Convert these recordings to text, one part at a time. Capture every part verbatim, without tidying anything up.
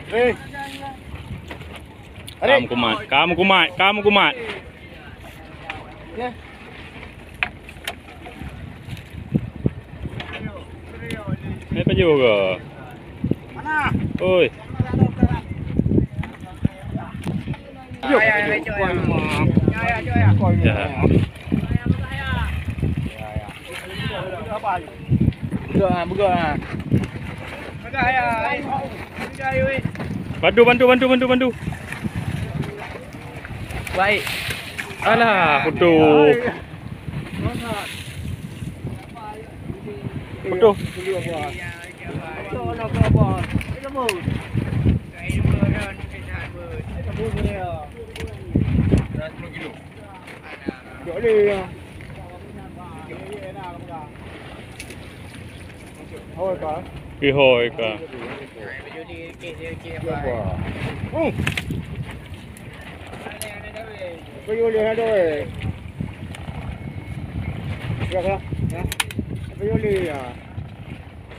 Eh. Kam kumat, kam kumat, kam kumat. Ya. Ni apa juga? Mana? Oi. Ya. Beugöt ah, beugöt ah. Bantu, bantu, bantu, bantu, bantu. Baik. Alah, putus. Putus. Ih, hôi ka.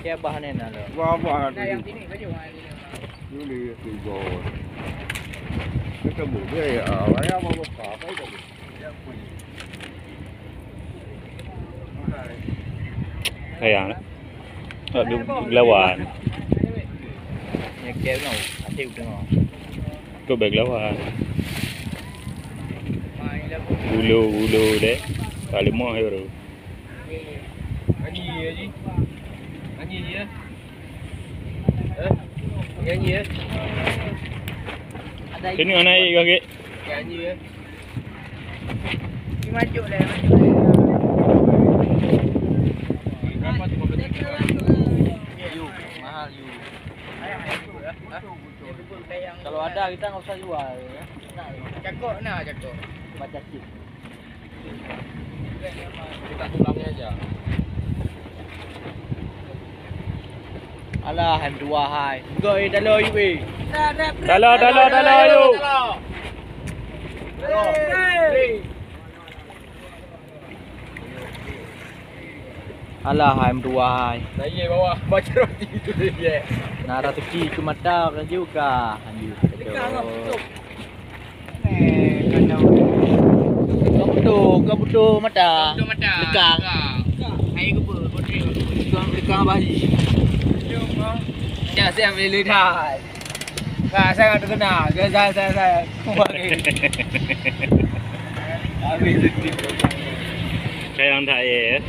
Siapa ni nak tu? Wah, wah, tu. Yuli tiga. Ketemu dia ya, wayang mau buka apa itu? Sayang. Tak, dia gelawan. Nyekep tau, asyik tengok. Kau bagi lawan. Gulu, gulu deh. Paling mah ya, bro. Nyanyi, Haji. Nyanyi, Haji, ya. Eh? Nyanyi, ya. Sini anak air kaki. Nyanyi, ya. Majuk leh, majuk leh. Yu, mahal, yu. Kalau ada, kita nggak usah jual, ya. Cakok na, cakok. Baca chip. Kita tulangnya aja. Alah, hai meutuwah hai. Goi, dalo, yu, eh. Dalo, dalo, dalo, yu. Alah, hai meutuwah hai. Nah, iya, bawah. Baca roti tu dia. Nah, rezeki cuma tak juga. Anjir. Kau betul, kau betul mata. Betul mata. Lekang. Hai ke apa? Lekang, lekang abah ji. Dah siap boleh dah. Dah saya nak terkena. Saya, saya, saya, saya. Habis. Sayang tak ya?